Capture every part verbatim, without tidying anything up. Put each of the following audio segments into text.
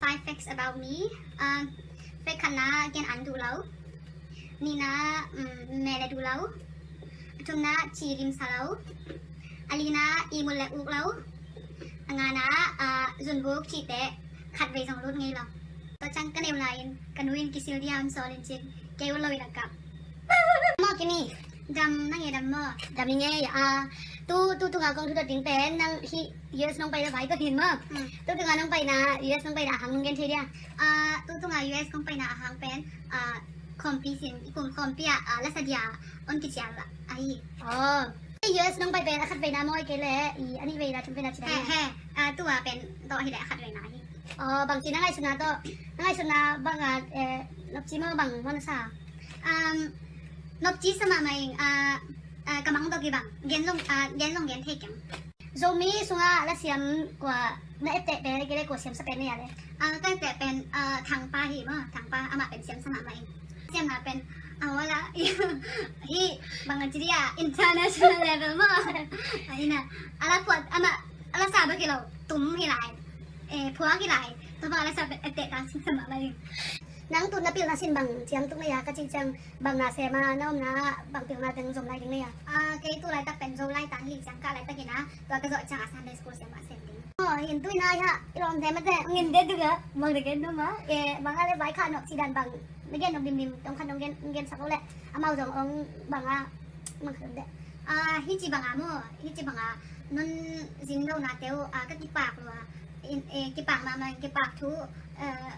Five facts about me. Um, fact khatna, gen an duh lo. Nihna, um, mele duh lo. A thumna, ci limsa lo. A lina, ihmut le uk lo. A ngana, uh, zunbuk cihte khatvei zong lut ngei lo. Tua ciang ka neu lai-in ka nu in kisil diam sawl in cin, kei ut lo in a kap. Maw Kimi, dam na nge dam maw? Dam i ngei a. Tu, tu tunga kong thudot ding pen nang hih U S nong paina vai ka hin maw? Hmm. Tu tunga nong paina, U S nong paina a hang nong gen thei dia? Ah, tu tunga U S kong paina a hang pen, ah, khawmpi sin, i kum khawmpi ah, ah, lasa dia on kicial ahi. Oh. U S nong pai pen a khat veina maw i kei le i a nih veina, thum veina cina? He, he. Ah, tua pen tawh hi le a khat veina hi. Oh, bang ci na ngaihsutna tawh, na ngaihsutna bang a, eh, nopci maw bang maw na sa? Um, nopci sa mahmah ing, ah, ah, ka mang dok i bang, gen zong, ah, gen zong gen thei keng. Zomi sungah lasiam kua na etteh pen, kei le kua siamsa pen na hia le? Ah, ka etteh pen, ah, Thangpa hi maw, Thangpa amah pen siamsa mahmah ing. Siamna pen, ah, wala, hi, bang a ci dia, international level maw. Ah, ina, a la phuat, amah, a la sa bek hi lo, tum hi lai, eh, phuak hi lai, tua bang a la sa pen etteh ta siamsa mahmah ing. Nang tun na pilna sin bang ciang tuk na hia ka cih ciang bang na sem a, na omna bang pilna teng zom lai ding na hia? Ah, kei tu laitak pen Zolai tan hi ciang ka laitak ina, tua ka zawh ciang a Sunday school sem a sem ding. Oh, hin tu ina hia, i lawm sem a te, ngin de tuk a, bang de gen noma, eh, bang a le vai kha nok ci dan bang, na gen nok dim dim, tong khan nong gen, gen sak lo le, amau zong ong bang a, mang khan de. Ah, hi ci bang a maw, hi ci bang a, non zin lo na teu, ah, ka kipak lua, in, eh, kipak mahmah, kipak thu, eh,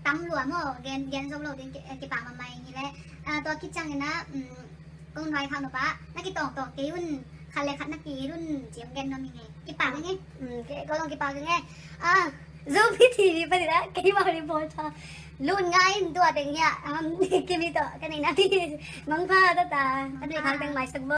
tam lua maw, gen, gen zo lo ding ki-, eh, kipak mahmah ing hi le. Ah, tua khit ciangin ah, um, kong vai khak nop ah, na kitawngtawng kei un, khat le khat na ki un, ci-in gen nuam ing e. Kipak ing e. Um, ke, ko zong kipak ing e. Ah, Zomi T V panin ah, keimah reporter Lun Ngai in tua teng hi a, um, Kimi tawh ka neihna ding. Mangpha ta ta, ka neih khak teng maisak bo.